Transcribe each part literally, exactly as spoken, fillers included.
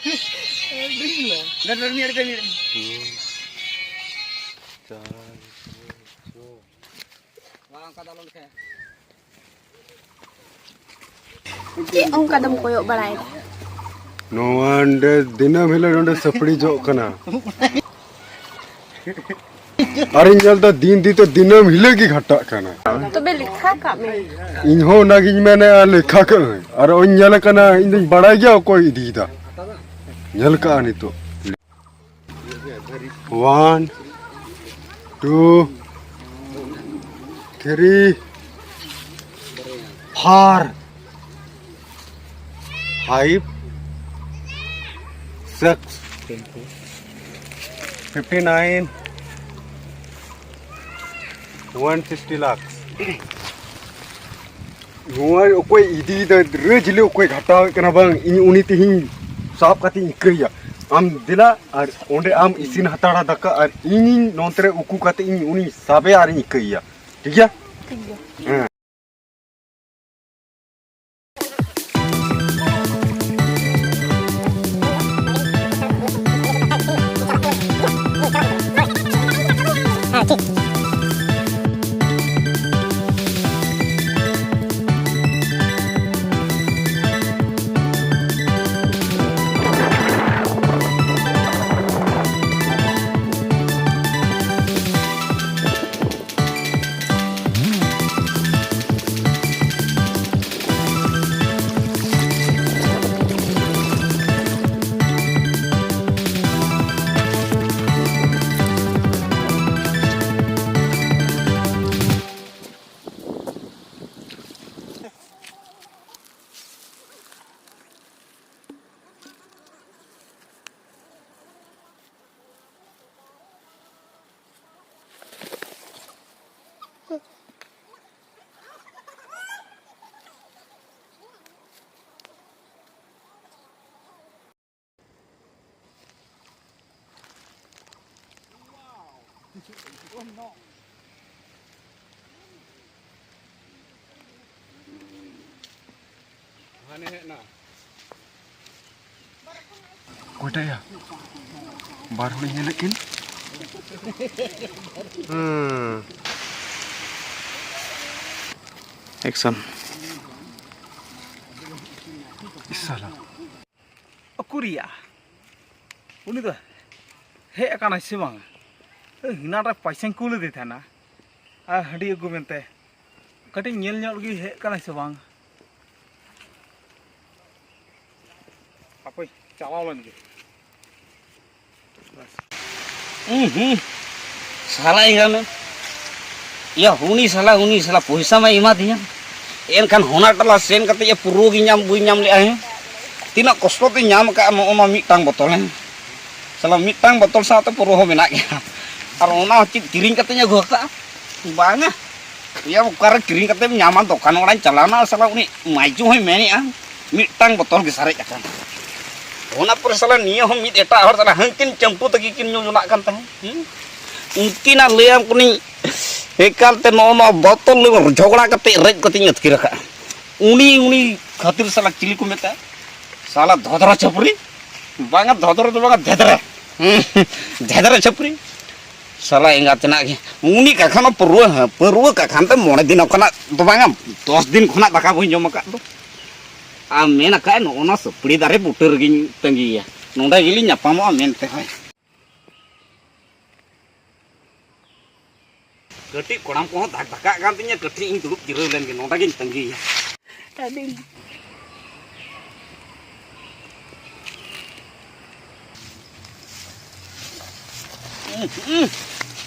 ᱟᱹᱰᱤ ᱞᱚ᱾ ᱫᱟᱹᱲ, ᱫᱟᱹᱲ, ᱢᱤᱫ ᱟᱲᱮ ᱛᱮ, ᱢᱤᱫ ᱟᱲᱮ᱾ ᱪᱟᱨ, ᱪᱷᱚ᱾ ᱪᱮᱫ ᱚᱱᱠᱟ ᱫᱚᱢ ᱠᱚᱭᱚᱜ ᱵᱟᱲᱟᱭᱮᱫᱟ? ᱱᱚᱣᱟ ᱱᱚᱰᱮ ᱫᱤᱱᱟᱹᱢ ᱦᱤᱞᱳᱜ ᱱᱚᱰᱮ ᱥᱟᱹᱯᱲᱤ ᱡᱚᱜ ᱠᱟᱱᱟ᱾ ᱟᱨᱤᱧ ᱧᱮᱞ ᱫᱟ ᱫᱤᱱ ᱫᱤᱱ ᱛᱮ ᱫᱤᱱᱟᱹᱢ ᱦᱤᱞᱳᱜ ᱜᱮ ᱜᱷᱟᱴᱟᱜ ᱠᱟᱱᱟ᱾ ᱛᱚᱵᱮ ᱞᱮᱠᱷᱟ ᱠᱟᱜ ᱢᱮ᱾ ᱤᱧ ᱦᱚᱸ ᱚᱱᱟᱜᱤᱧ ᱢᱮᱱᱮᱫᱼᱟ, ᱞᱮᱠᱷᱟ ᱠᱟᱜ ᱟᱹᱧ᱾ ᱟᱨ ᱚᱧ ᱧᱮᱞ ᱠᱟᱱᱟ, ᱤᱧ ᱫᱚᱧ ᱵᱟᱲᱟᱭ ᱜᱮᱭᱟ ᱚᱠᱚᱭ ᱤᱫᱤᱭᱮᱫᱟ᱾ ᱧᱮᱞ ᱠᱟᱜᱼᱟ ᱱᱤᱛᱚᱜ᱾ One, two, three, four, five, six, fifty nine, one sixty lakhs. ᱱᱚᱣᱟ ᱚᱠᱚᱭ ᱤᱫᱤᱭᱮᱫᱟ, ᱨᱟᱹᱡᱽ ᱦᱤᱞᱳᱜ ᱚᱠᱚᱭ ᱜᱷᱟᱴᱟᱣᱮᱫ ᱠᱟᱱᱟ ᱵᱟᱝ, ᱤᱧ ᱩᱱᱤ ᱛᱮᱦᱤᱧ ᱥᱟᱵ ᱠᱟᱛᱮ ᱤᱧ ᱤᱠᱟᱹᱭᱟ᱾ ᱟᱢ ᱫᱮᱞᱟ ᱟᱨ ᱚᱸᱰᱮ ᱟᱢ ᱤᱥᱤᱱ ᱦᱟᱛᱟᱲᱟ ᱫᱟᱠᱟ, ᱟᱨ ᱤᱧᱤᱧ ᱱᱚᱱᱛᱮ ᱨᱮ ᱩᱠᱩ ᱠᱟᱛᱮ ᱤᱧ ᱩᱱᱤᱧ ᱥᱟᱵᱮᱭᱟ ᱟᱨᱤᱧ ᱤᱠᱟᱹᱭᱟ, ᱴᱷᱤᱠ ᱜᱮᱭᱟ? ᱴᱷᱤᱠ ᱜᱮᱭᱟ᱾ ᱦᱮᱸ᱾ ᱦᱟᱱᱮ ᱦᱮᱡ ᱮᱱᱟ᱾ ᱚᱠᱚᱭᱴᱟᱜ ᱭᱟ? ᱵᱟᱨ ᱦᱚᱲᱤᱧ ᱧᱮᱞᱮᱫ ᱠᱤᱱ᱾ ᱦᱩᱸ᱾ ᱮᱠᱥᱚᱱ᱾ ᱤᱥ ᱥᱟᱞᱟ᱾ ᱩᱠᱩᱨᱤᱭᱟ᱾ ᱩᱱᱤ ᱫᱚ ᱦᱮᱡ ᱟᱠᱟᱱᱟᱭ ᱥᱮ ᱵᱟᱝ? ᱦᱮᱱᱟᱱ ᱨᱮ ᱯᱚᱭᱥᱟᱧ ᱠᱩᱞ ᱟᱫᱮ ᱛᱟᱦᱮᱱᱟ᱾ ᱟᱨ ᱦᱟᱺᱰᱤ ᱟᱹᱜᱩ ᱢᱮᱱᱛᱮ᱾ ᱠᱟᱹᱴᱤᱡ ᱧᱮᱞ ᱧᱚᱜ ᱞᱮᱜᱮ ᱦᱮᱡ ᱟᱠᱟᱱᱟᱭ ᱥᱮ ᱵᱟᱝ? ᱦᱟᱯᱳᱭ, ᱪᱟᱞᱟᱣ ᱞᱮᱱ ᱜᱮ᱾ ᱦᱩᱸ, ᱦᱩᱸ᱾ ᱥᱟᱞᱟ ᱮᱸᱜᱟ ᱢᱮ᱾ ᱭᱟ, ᱩᱱᱤ ᱥᱟᱞᱟ, ᱩᱱᱤ ᱥᱟᱞᱟ ᱯᱚᱭᱥᱟ ᱢᱟᱭ ᱮᱢᱟ ᱫᱤᱧᱟ᱾ ᱮᱱᱠᱷᱟᱱ ᱦᱚᱱᱟ ᱴᱟᱞᱟ ᱥᱮᱱ ᱠᱟᱛᱮ ᱭᱟ ᱯᱩᱨᱟᱹ ᱜᱮ ᱧᱟᱢ, ᱵᱟᱹᱧ ᱧᱟᱢ ᱞᱮᱜᱼᱟ, ᱦᱮᱸ᱾ ᱛᱤᱱᱟᱹᱜ ᱠᱚᱥᱴᱚ ᱛᱮᱧ ᱧᱟᱢ ᱟᱠᱟᱫᱼᱟ ᱱᱚᱜᱼᱚ ᱱᱚᱣᱟ ᱢᱤᱫᱴᱟᱝ ᱵᱚᱛᱚᱞ, ᱦᱮᱸ᱾ ᱥᱟᱞᱟ ᱢᱤᱫᱴᱟᱝ ᱵᱚᱛᱚᱞ ᱥᱟᱶᱛᱮ ᱯᱩᱨᱟᱹ ᱦᱚᱸ ᱢᱮᱱᱟᱜ ᱜᱮᱭᱟ᱾ ᱟᱨ ᱚᱱᱟ ᱦᱚᱸ ᱪᱮᱫ ᱠᱤᱨᱤᱧ ᱠᱟᱛᱮᱧ ᱟᱹᱜᱩ ᱟᱠᱟᱫᱼᱟ? ᱵᱟᱝᱟ᱾ ᱭᱟ, ᱚᱠᱟᱨᱮ ᱠᱤᱨᱤᱧ ᱠᱟᱛᱮᱢ ᱧᱟᱢᱟ? ᱫᱚᱠᱟᱱ ᱚᱲᱟᱧ ᱪᱟᱞᱟᱣᱱᱟ, ᱥᱟᱞᱟ ᱩᱱᱤ ᱢᱟᱹᱭᱪᱩ ᱦᱚᱸᱭ ᱢᱮᱱᱮᱜᱼᱟ, ᱢᱤᱫᱴᱟᱝ ᱵᱚᱛᱚᱞ ᱜᱮ ᱥᱟᱨᱮᱡ ᱟᱠᱟᱱᱟ᱾ ᱚᱱᱟ ᱯᱚᱨᱮ ᱥᱟᱞᱟ ᱱᱤᱭᱟᱹ ᱦᱚᱸ ᱢᱤᱫ ᱮᱴᱟᱜ ᱦᱚᱲ ᱥᱟᱞᱟ ᱦᱟᱹᱱᱠᱤᱱ ᱪᱟᱹᱢᱯᱩ ᱛᱟᱹᱠᱤᱱ ᱠᱤᱱ ᱧᱩ ᱡᱚᱱᱟᱜ ᱠᱟᱱ ᱛᱟᱦᱮᱸᱫ᱾ ᱦᱩᱸ? ᱩᱱᱠᱤᱱᱟᱜ ᱞᱟᱹᱭᱟᱢ ᱠᱟᱹᱱᱟᱹᱧ, ᱮᱠᱟᱞᱛᱮ ᱱᱚᱜᱼᱚ ᱱᱚᱣᱟ ᱵᱚᱛᱚᱞ ᱡᱷᱚᱜᱽᱲᱟ ᱠᱟᱛᱮ ᱨᱮᱡ ᱠᱟᱛᱮᱧ ᱟᱹᱛᱠᱤᱨ ᱟᱠᱟᱫᱼᱟ᱾ ᱩᱱᱤ, ᱩᱱᱤ ᱠᱷᱟᱹᱛᱤᱨ ᱥᱟᱞᱟ ᱪᱤᱞᱤ ᱠᱚ ᱢᱮᱛᱟᱭᱟ? ᱥᱟᱞᱟ ᱫᱷᱚᱫᱨᱟ ᱪᱷᱟᱹᱯᱨᱤ᱾ ᱵᱟᱝᱟ, ᱫᱷᱚᱫᱨᱟ ᱫᱚ ᱵᱟᱝᱟ, ᱫᱷᱮᱫᱨᱟ᱾ ᱦᱩᱸ, ᱫᱷᱮᱫᱨᱟ ᱪᱷᱟᱹᱯᱨᱤ᱾ ᱥᱟᱞᱟ ᱮᱸᱜᱟ ᱛᱮᱱᱟᱜ ᱜᱮ᱾ ᱩᱱᱤ ᱠᱟᱠᱷᱟᱱ ᱯᱟᱹᱨᱣᱟᱹ, ᱦᱮᱸ, ᱯᱟᱹᱨᱣᱟᱹ ᱠᱟᱠᱷᱟᱱ ᱛᱮ ᱢᱚᱬᱮ ᱫᱤᱱ ᱠᱷᱚᱱᱟᱜ ᱫᱚ ᱵᱟᱝᱟ, ᱫᱚᱥ ᱫᱤᱱ ᱠᱷᱚᱱᱟᱜ ᱫᱟᱠᱟ ᱵᱟᱹᱧ ᱡᱚᱢ ᱟᱠᱟᱫ ᱫᱚ᱾ ᱟᱨ ᱢᱮᱱ ᱟᱠᱟᱫ, "ᱱᱚᱜᱼᱚ ᱱᱟ ᱥᱟᱹᱯᱲᱤ ᱫᱟᱨᱮ ᱵᱩᱴᱟᱹ ᱨᱮᱜᱮᱧ ᱛᱟᱺᱜᱤᱭᱮᱭᱟ, ᱱᱚᱸᱰᱮ ᱜᱮᱞᱤᱧ ᱧᱟᱯᱟᱢᱚᱜᱼᱟ" ᱢᱮᱱᱛᱮ ᱦᱚᱸᱭ᱾ ᱠᱟᱹᱴᱤᱡ ᱠᱚᱲᱟᱢ ᱠᱚᱦᱚᱸ ᱫᱷᱟᱠ ᱫᱷᱟᱠᱟᱜ ᱠᱟᱱ ᱛᱤᱧᱟᱹ, ᱠᱟᱹᱴᱤᱡ ᱤᱧ ᱫᱩᱲᱩᱵ ᱡᱤᱨᱟᱹᱣ ᱞᱮᱱ ᱜᱮ, ᱱᱚᱸᱰᱮ ᱜᱤᱧ ᱛᱟᱺᱜᱤᱭᱮᱭᱟ᱾ ᱟᱹᱰᱤ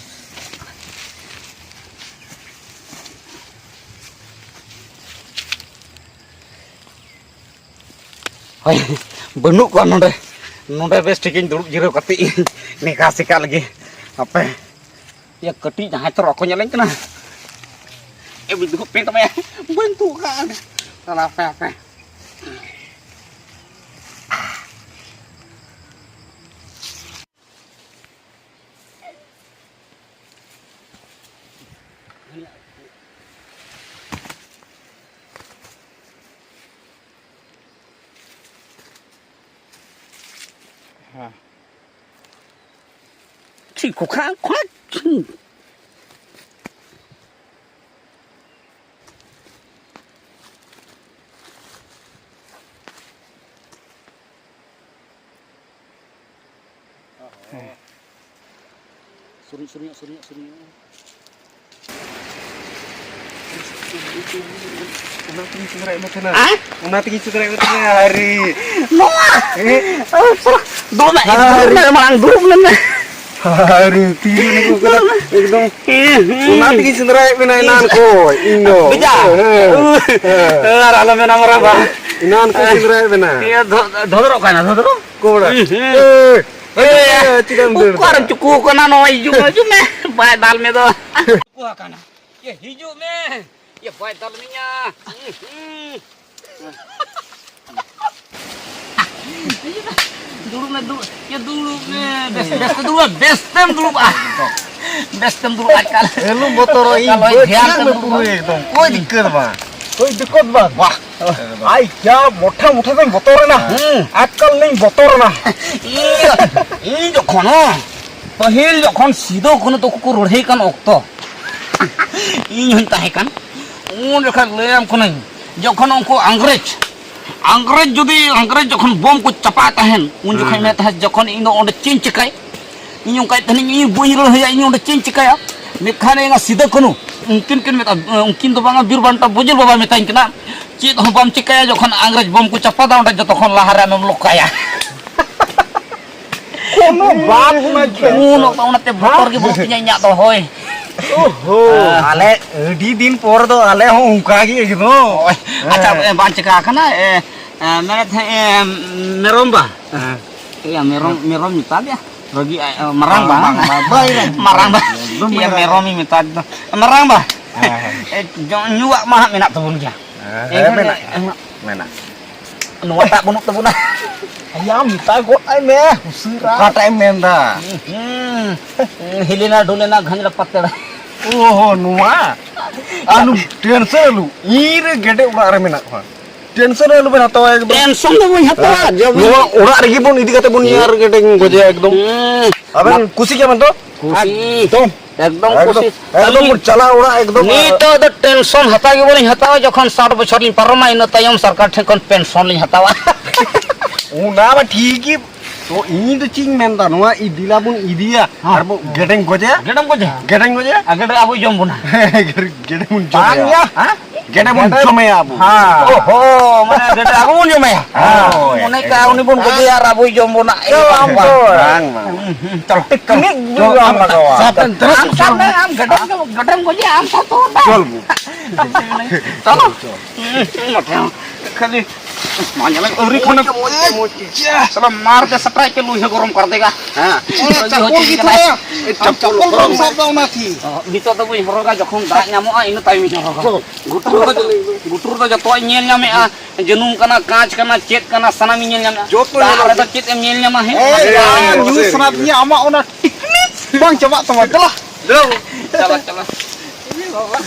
ᱦᱳᱭ, ᱵᱟᱹᱱᱩᱜ ᱠᱚᱣᱟ ᱱᱚᱰᱮ᱾ ᱱᱚᱰᱮ ᱵᱮᱥ ᱴᱷᱤᱠᱤᱧ ᱫᱩᱲᱩᱵ ᱡᱤᱨᱟᱹᱣ ᱠᱟᱛᱮ ᱤᱧ ᱱᱮᱠᱟᱥ ᱠᱟᱜ ᱞᱮᱜᱮ᱾ ᱦᱟᱯᱮ, ᱭᱟ, ᱠᱟᱹᱴᱤᱡ ᱡᱟᱦᱟᱸᱭ ᱛᱚ ᱵᱟᱠᱚ ᱧᱮᱞᱮᱧ ᱠᱟᱱᱟ᱾ ᱮ, ᱵᱤᱫᱩ ᱯᱮᱱᱴ ᱢᱮ, ᱵᱟᱹᱧ ᱛᱩᱫ ᱠᱟᱜᱼᱟ᱾ ᱦᱟᱯᱮ, ᱦᱟᱯᱮ᱾ ᱪᱮᱫ ᱠᱚ ᱠᱷᱟᱱ ᱠᱷᱚᱱᱟᱜ ᱥᱩᱨᱩᱡ, ᱥᱩᱨᱩᱡ, ᱥᱩᱨᱩᱡ, ᱥᱩᱨᱩᱡ᱾ ᱚᱱᱟ ᱛᱮᱜᱤᱧ ᱥᱮᱸᱫᱽᱨᱟᱭᱮᱫ ᱢᱮ ᱛᱟᱦᱮᱱᱟ᱾ ᱟᱭ? ᱚᱱᱟ ᱛᱮᱜᱤᱧ ᱥᱮᱸᱫᱽᱨᱟᱭᱮᱫ ᱢᱮ ᱛᱟᱦᱮᱱᱟ, ᱟᱹᱣᱨᱤ᱾ ᱱᱚᱣᱟ! ᱦᱮᱸ? ᱫᱚᱢᱮ, ᱟᱹᱣᱨᱤ᱾ ᱫᱚᱢᱮ ᱢᱟᱲᱟᱝ ᱫᱩᱲᱩᱵ ᱞᱮᱱ ᱢᱮ᱾ ᱟᱹᱣᱨᱤ, ᱛᱤᱨᱮ ᱱᱩᱠᱩ ᱠᱟᱫᱟ? ᱮᱠᱫᱚᱢ᱾ ᱦᱮᱸ, ᱦᱮᱸ᱾ ᱚᱱᱟ ᱛᱮᱜᱤᱧ ᱥᱮᱸᱫᱽᱨᱟᱭᱮᱫ ᱵᱮᱱᱟ ᱮᱱᱟᱱ ᱠᱷᱚᱡ, ᱤᱧ ᱫᱚ᱾ ᱵᱩᱡᱟ? ᱦᱮᱸ, ᱦᱮᱸ᱾ ᱟᱨ ᱟᱞᱚ ᱢᱮᱱᱟ ᱢᱟᱨᱟᱝ ᱵᱟ᱾ ᱮᱱᱟᱱ ᱠᱷᱚᱡ ᱥᱮᱸᱫᱽᱨᱟᱭᱮᱫ ᱵᱮᱱᱟ᱾ ᱤᱭᱟᱹ ᱫᱷᱚ-, ᱫᱷᱚᱫᱨᱚᱜ ᱠᱟᱱᱟ, ᱫᱷᱚᱫᱨᱚ? ᱚᱠᱚᱭ ᱚᱲᱟᱜ? ᱦᱩᱸ, ᱦᱩᱸ᱾ ᱮᱭ, ᱮᱭ, ᱮᱭ, ᱪᱮᱫᱟᱜ ᱮᱢ ᱫᱟᱹᱲ ᱚᱠᱟᱨᱮᱢ ᱫᱟ? ᱪᱩᱠᱩ ᱠᱟᱱᱟ? ᱱᱚᱣᱟ ᱦᱤᱡᱩᱜ ᱢᱮ, ᱦᱤᱡᱩᱜ ᱢᱮ᱾ ᱵᱟᱭ ᱫᱟᱞ ᱢᱮ ᱫᱚ᱾ ᱪᱩᱠᱩ ᱟᱠᱟᱱᱟ᱾ ᱮ, ᱦᱤᱡᱩᱜ ᱢᱮ᱾ ᱮ, ᱵᱟᱭ ᱫᱟᱞ ᱢᱮᱭᱟ᱾ ᱦᱩᱸ, ᱦᱩᱸ᱾ ᱫᱩᱲᱩᱵ ᱢᱮ, ᱫᱩᱲᱩᱵ᱾ ᱮ, ᱫᱩᱲᱩᱵ ᱢᱮ᱾ ᱵᱮᱥ, ᱵᱮᱥ ᱛᱮᱢ ᱫᱩᱲᱩᱵᱟ, ᱵᱮᱥ ᱛᱮᱢ ᱫᱩᱲᱩᱵᱟ᱾ ᱵᱮᱥ ᱛᱮᱢ ᱫᱩᱲᱩᱵᱟ ᱮᱠᱟᱞ᱾ ᱮᱞᱚᱢ ᱵᱚᱛᱚᱨᱚᱜ, ᱤᱧ ᱮᱠᱟᱞ ᱵᱟᱹᱧ ᱫᱷᱮᱭᱟᱱ ᱧᱟᱢ ᱛᱮᱢ ᱢᱮ ᱫᱩᱲᱩᱵᱟ᱾ ᱯᱩᱨᱟᱹ ᱮᱠᱫᱚᱢ᱾ ᱠᱳᱭ ᱫᱤᱠᱠᱟᱹᱛ ᱵᱟᱝ᱾ ᱠᱳᱭ ᱫᱤᱠᱠᱟᱹᱛ ᱵᱟᱝ᱾ ᱵᱟᱦ᱾ ᱟᱭ ᱠᱭᱟ ᱢᱚᱴᱷᱟ ᱢᱚᱴᱷᱟ ᱛᱮᱧ ᱵᱚᱛᱚᱨᱮᱱᱟ᱾ ᱦᱩᱸ᱾ ᱟᱠᱟᱞ ᱞᱤᱧ ᱵᱚᱛᱚᱨᱮᱱᱟ᱾ ᱤᱧ, ᱤᱧ ᱡᱚᱠᱷᱚᱱ, ᱦᱚᱸ, ᱯᱟᱹᱦᱤᱞ ᱡᱚᱠᱷᱚᱱ ᱥᱤᱫᱚ ᱠᱟᱹᱱᱦᱩ ᱛᱟᱠᱚ ᱠᱚ ᱞᱟᱹᱲᱦᱟᱹᱭ ᱠᱟᱱ ᱚᱠᱛᱚ, ᱤᱧ ᱦᱚᱸᱧ ᱛᱟᱦᱮᱸ ᱠᱟᱱ, ᱩᱱ ᱡᱚᱠᱷᱚᱱ ᱞᱟᱹᱭᱟᱢ ᱠᱟᱹᱱᱟᱹᱧ, ᱡᱚᱠᱷᱚᱱ ᱩᱱᱠᱩ ᱤᱝᱨᱮᱡᱽ, ᱤᱝᱨᱮᱡᱽ ᱡᱩᱫᱤ, ᱤᱝᱨᱮᱡᱽ ᱡᱚᱠᱷᱚᱱ ᱵᱳᱢ ᱠᱚ ᱪᱟᱯᱟᱫ ᱛᱟᱦᱮᱱ, ᱩᱱ ᱡᱚᱠᱷᱚᱱ ᱦᱩᱸ᱾ ᱢᱮᱱ ᱛᱟᱦᱮᱸᱫ, ᱡᱚᱠᱷᱚᱱ ᱤᱧ ᱫᱚ ᱚᱸᱰᱮ ᱪᱮᱫ ᱤᱧ ᱪᱤᱠᱟᱹᱭ? ᱤᱧ ᱚᱱᱠᱟᱭ ᱛᱟᱦᱮᱱᱤᱧ, ᱤᱧ ᱵᱟᱹᱧ ᱞᱟᱹᱲᱦᱟᱹᱭᱟ, ᱤᱧ ᱚᱸᱰᱮ ᱪᱮᱫ ᱤᱧ ᱪᱤᱠᱟᱹᱭᱟ? ᱢᱮᱱᱠᱷᱟᱱ ᱮᱸᱜᱟ ᱥᱤᱫᱟᱹ ᱠᱟᱹᱱᱦᱩ, ᱩᱱᱠᱤᱱ ᱠᱤᱱ ᱢᱮᱛᱟ, ᱩᱱᱠᱤᱱ ᱫᱚ ᱵᱟᱝᱟ, ᱵᱤᱨ ᱵᱟᱱᱴᱟ ᱵᱚᱡᱚᱞ ᱵᱟᱵᱟ ᱢᱮᱛᱟᱧ ᱠᱟᱱᱟ, "ᱪᱮᱫ ᱦᱚᱸ ᱵᱟᱢ ᱪᱤᱠᱟᱹᱭᱟ, ᱡᱚᱠᱷᱚᱱ ᱤᱝᱨᱮᱡᱽ ᱵᱳᱢ ᱠᱚ ᱪᱟᱯᱟᱫᱟ, ᱚᱸᱰᱮ ᱡᱚᱛᱚ ᱠᱷᱚᱱ ᱞᱟᱦᱟ ᱨᱮ ᱟᱢᱮᱢ ᱞᱚᱠᱟᱭᱟ᱾" ᱠᱳᱱᱳ ᱵᱟᱛ ᱱᱟ ᱠᱷᱮᱞ᱾ ᱩᱱ ᱚᱠᱛᱚ ᱚᱱᱟᱛᱮ ᱵᱚᱛᱚᱨ ᱜᱮ ᱵᱟᱹᱱᱩᱜ ᱛᱤᱧᱟᱹ ᱤᱧᱟᱹᱜ ᱫᱚ, ᱦᱳᱭ᱾ ᱳᱦᱳ᱾ ᱦᱮᱸ᱾ ᱟᱞᱮ ᱟᱹᱰᱤ ᱫᱤᱱ ᱯᱚᱨ ᱫᱚ ᱟᱞᱮ ᱦᱚᱸ ᱚᱱᱠᱟ ᱜᱮ ᱮᱠᱫᱚᱢ᱾ ᱦᱳᱭ᱾ ᱟᱪᱪᱷᱟ, ᱦᱮᱸ᱾ ᱮ, ᱵᱟᱝ ᱪᱤᱠᱟ ᱟᱠᱟᱱᱟ, ᱮ, ᱮ, ᱢᱮᱱᱮᱫ ᱛᱟᱦᱮᱸᱫ, ᱮ, ᱢᱮᱨᱚᱢ ᱵᱟ᱾ ᱦᱮᱸ᱾ ᱮᱭᱟ, ᱢᱮᱨᱚᱢ, ᱦᱮᱸ᱾ ᱢᱮᱨᱚᱢ ᱢᱮᱛᱟ ᱫᱮᱭᱟ᱾ ᱨᱟᱹᱜᱤ ᱟᱡ, ᱮ, ᱢᱟᱨᱟᱝ ᱵᱟ, ᱵᱟᱝ, ᱦᱮᱸ? ᱵᱟᱝ, ᱵᱟᱭ ᱨᱟᱹᱜᱤ᱾ ᱢᱟᱨᱟᱝ ᱵᱟ᱾ ᱮᱠᱫᱚᱢ ᱮᱭᱟ, ᱵᱟᱭ ᱨᱟᱹᱜᱤ᱾ ᱢᱮᱨᱚᱢᱤᱧ ᱢᱮᱛᱟ ᱫᱮ ᱫᱚ᱾ ᱢᱟᱨᱟᱝ ᱵᱟ᱾ ᱦᱮᱸ, ᱦᱮᱸ᱾ ᱮ, ᱡᱚ-, ᱧᱩᱣᱟᱜ ᱢᱟ ᱦᱟᱸᱜ ᱢᱮᱱᱟᱜ ᱛᱟᱵᱚᱱ ᱜᱮᱭᱟ᱾ ᱦᱮᱸ, ᱦᱮᱸ, ᱮᱱᱠᱷᱟᱱ, ᱢᱮᱱᱟᱜ, ᱮ, ᱢᱮᱱᱟᱜ᱾ ᱱᱚᱣᱟᱴᱟᱜ ᱵᱟᱹᱱᱩᱜ ᱛᱟᱵᱚᱱᱟ᱾ ᱟᱭᱟ, ᱢᱮᱛᱟ ᱜᱚᱫ ᱟᱭ ᱢᱮ, ᱩᱥᱟᱹᱨᱟ᱾ ᱚᱠᱟᱴᱟᱜ ᱮᱢ ᱢᱮᱱᱫᱟ? ᱦᱩᱸ, ᱦᱩᱸ᱾ ᱦᱤᱞᱤᱱᱟ ᱰᱩᱞᱤᱱᱟ ᱜᱷᱟᱸᱡᱽᱲᱟ ᱯᱟᱛᱮᱲᱟ᱾ ᱳᱦᱳ, ᱱᱚᱣᱟ? ᱟᱞᱩ ᱴᱮᱱᱥᱚᱱ ᱟᱞᱩ, ᱤᱧ ᱨᱮ ᱜᱮᱰᱮ ᱚᱲᱟᱜ ᱨᱮ ᱢᱮᱱᱟᱜ ᱠᱚᱣᱟ᱾ ᱴᱮᱱᱥᱚᱱ ᱟᱞᱚᱵᱮᱱ ᱦᱟᱛᱟᱣᱟ ᱮᱠᱫᱚᱢ᱾ ᱴᱮᱱᱥᱚᱱ ᱫᱚ ᱵᱟᱹᱧ ᱦᱟᱛᱟᱣᱟ, ᱦᱮᱸ, ᱡᱚᱢ ᱱᱚᱣᱟ ᱚᱲᱟᱜ ᱨᱮᱜᱮ ᱵᱚᱱ ᱤᱫᱤ ᱠᱟᱛᱮ ᱵᱚᱱ ᱧᱮᱞ ᱜᱮᱰᱮᱧ ᱜᱚᱡᱮᱭᱟ ᱮᱠᱫᱚᱢ᱾ ᱦᱩᱸ᱾ ᱟᱵᱮᱱ ᱠᱩᱥᱤ ᱜᱮᱭᱟ ᱵᱮᱱ ᱛᱚ? ᱠᱩᱥᱤ᱾ ᱮᱠᱫᱚᱢ᱾ ᱮᱠᱫᱚᱢ ᱮᱠᱫᱚᱢ, ᱠᱩᱥᱤ᱾ ᱮᱠᱫᱚᱢ ᱵᱚᱱ ᱪᱟᱞᱟᱜᱼᱟ ᱚᱲᱟᱜ ᱮᱠᱫᱚᱢ᱾ ᱱᱤᱛᱚᱜ ᱫᱚ ᱴᱮᱱᱥᱚᱱ ᱦᱟᱛᱟᱣ ᱜᱮ ᱵᱟᱹᱞᱤᱧ ᱦᱟᱛᱟᱣᱟ, ᱡᱚᱠᱷᱚᱱ ᱥᱟᱴ ᱵᱚᱪᱷᱚᱨ ᱞᱤᱧ ᱯᱟᱨᱚᱢᱟ, ᱤᱱᱟᱹ ᱛᱟᱭᱚᱢ ᱥᱚᱨᱠᱟᱨ ᱴᱷᱮᱱ ᱠᱷᱚᱱ ᱯᱮᱱᱥᱚᱱ ᱞᱤᱧ ᱦᱟᱛᱟᱣᱟ᱾ ᱚᱱᱟ ᱢᱟ ᱴᱷᱤᱠ ᱜᱮ᱾ ᱛᱚ ᱤᱧ ᱫᱚ ᱪᱮᱫ ᱤᱧ ᱢᱮᱱᱫᱟ, ᱱᱚᱣᱟ ᱤᱫᱤᱞᱟ ᱵᱚᱱ ᱤᱫᱤᱭᱟ ᱦᱮᱸ᱾ ᱟᱨ ᱵᱚ ᱜᱮᱰᱮᱧ ᱜᱚᱡᱮᱭᱟ᱾ ᱜᱮᱰᱮᱢ ᱜᱚᱡᱮ? ᱜᱮᱰᱮᱧ ᱜᱚᱡᱮᱭᱟ᱾ ᱟᱨ ᱜᱮᱰᱮ ᱟᱵᱚᱭ ᱡᱚᱢ ᱵᱚᱱᱟ᱾ ᱜᱮᱰᱮ ᱵᱚᱱ ᱵᱟᱝ ᱡᱚᱢᱮᱭᱟ᱾ ᱭᱟ᱾ ᱦᱮᱸ? ᱜᱮᱰᱮ ᱵᱚᱱ ᱜᱮᱰᱮ ᱡᱚᱢᱮᱭᱟ ᱟᱵᱚ᱾ ᱦᱮᱸ᱾ ᱳᱦᱳ, ᱢᱟᱱᱮ ᱜᱮᱰᱮ ᱟᱵᱚ ᱵᱚᱱ ᱡᱚᱢᱮᱭᱟ᱾ ᱦᱳᱭ, ᱢᱚᱱᱮ ᱠᱟᱜ ᱮᱠᱫᱚᱢ᱾ ᱩᱱᱤ ᱵᱚᱱ ᱜᱚᱡᱮᱭᱟ ᱟᱨ ᱟᱵᱚᱭ ᱡᱚᱢ ᱵᱚᱱᱟ᱾ ᱮ ᱵᱟᱝ, ᱵᱟᱵᱟ᱾ ᱵᱟᱝ, ᱵᱟᱝ᱾ ᱦᱩᱸ, ᱦᱩᱸ, ᱪᱚᱞᱚ᱾ ᱴᱮᱠᱱᱤᱠ ᱪᱚᱞᱚ, ᱵᱚᱱ ᱟᱢ ᱞᱟᱜᱟᱣᱟ᱾ ᱥᱟᱵ ᱵᱮᱱ, ᱟᱢ ᱥᱟᱵ ᱢᱮ, ᱟᱢ ᱜᱮᱰᱮ, ᱜᱮᱰᱮᱢ ᱜᱚᱡᱮᱭᱟ, ᱟᱢ ᱥᱟᱵ ᱛᱚ ᱵᱟᱝ᱾ ᱪᱚᱞ ᱵᱚ᱾ ᱪᱚᱞᱚ᱾ ᱦᱩᱸ, ᱦᱩᱸ, ᱱᱚᱛᱮ ᱦᱚᱸ᱾ ᱠᱷᱟᱹᱞᱤ ᱢᱟ ᱧᱮᱞᱮᱧ ᱟᱹᱣᱨᱤ ᱠᱷᱚᱱᱮᱢ ᱢᱚᱡᱽ ᱛᱮ, ᱢᱚᱡᱽ ᱛᱮ᱾ ᱥᱟᱞᱟ ᱢᱟᱨ ᱛᱮ ᱥᱟᱴᱨᱟᱭ ᱛᱮ ᱞᱩᱭ ᱦᱚᱸ ᱜᱚᱨᱚᱢ ᱠᱟᱨ ᱫᱮᱜᱟ᱾ ᱦᱮᱸ᱾ ᱮ, ᱪᱟᱯᱚᱞ ᱜᱮ ᱛᱷᱚᱲᱟ᱾ ᱮ, ᱪᱟᱯᱚᱞ ᱪᱟᱯᱚᱞ ᱵᱟᱢ ᱥᱟᱵ ᱫᱟ ᱚᱱᱟ ᱛᱮ᱾ ᱚ, ᱱᱤᱛᱚᱜ ᱫᱚ ᱵᱟᱹᱧ ᱦᱚᱨᱚᱜᱟ, ᱡᱚᱠᱷᱚᱱ ᱫᱟᱜ ᱧᱟᱢᱚᱜᱼᱟ ᱤᱱᱟᱹ ᱛᱟᱭᱚᱢᱤᱧ ᱦᱚᱨᱚᱜᱟ᱾ ᱪᱚᱞ᱾ ᱜᱩᱴᱩᱨ ᱫᱚ, ᱜᱩᱴᱩᱨ ᱫᱚ ᱡᱚᱛᱚᱣᱟᱜ ᱤᱧ ᱧᱮᱞ ᱧᱟᱢᱮᱜᱼᱟ, ᱡᱟᱹᱱᱩᱢ ᱠᱟᱱᱟ, ᱠᱟᱸᱪ ᱠᱟᱱᱟ, ᱪᱮᱫ ᱠᱟᱱᱟ, ᱥᱟᱱᱟᱢᱤᱧ ᱧᱮᱞ ᱧᱟᱢᱮᱜᱼᱟ᱾ ᱡᱚᱛᱚ ᱫᱟᱜ ᱧᱮᱞᱚᱜ ᱨᱮᱫᱚ ᱜᱮ᱾ ᱪᱮᱫ ᱮᱢ ᱧᱮᱞ ᱧᱟᱢᱟ, ᱦᱮᱸ? ᱮ, ᱭᱟ, ᱧᱩ ᱥᱟᱱᱟ ᱫᱤᱧᱟ, ᱟᱢᱟᱜ ᱚᱱᱟ ᱴᱤᱠᱱᱤᱠ ᱵᱟᱝ ᱪᱟᱵᱟᱜ ᱛᱟᱢᱟ᱾ ᱫᱮᱞᱟ᱾ ᱫᱮᱞᱟ᱾ ᱪᱟᱞᱟ, ᱪᱟᱞᱟ᱾ ᱮ ᱵᱟᱵᱟ᱾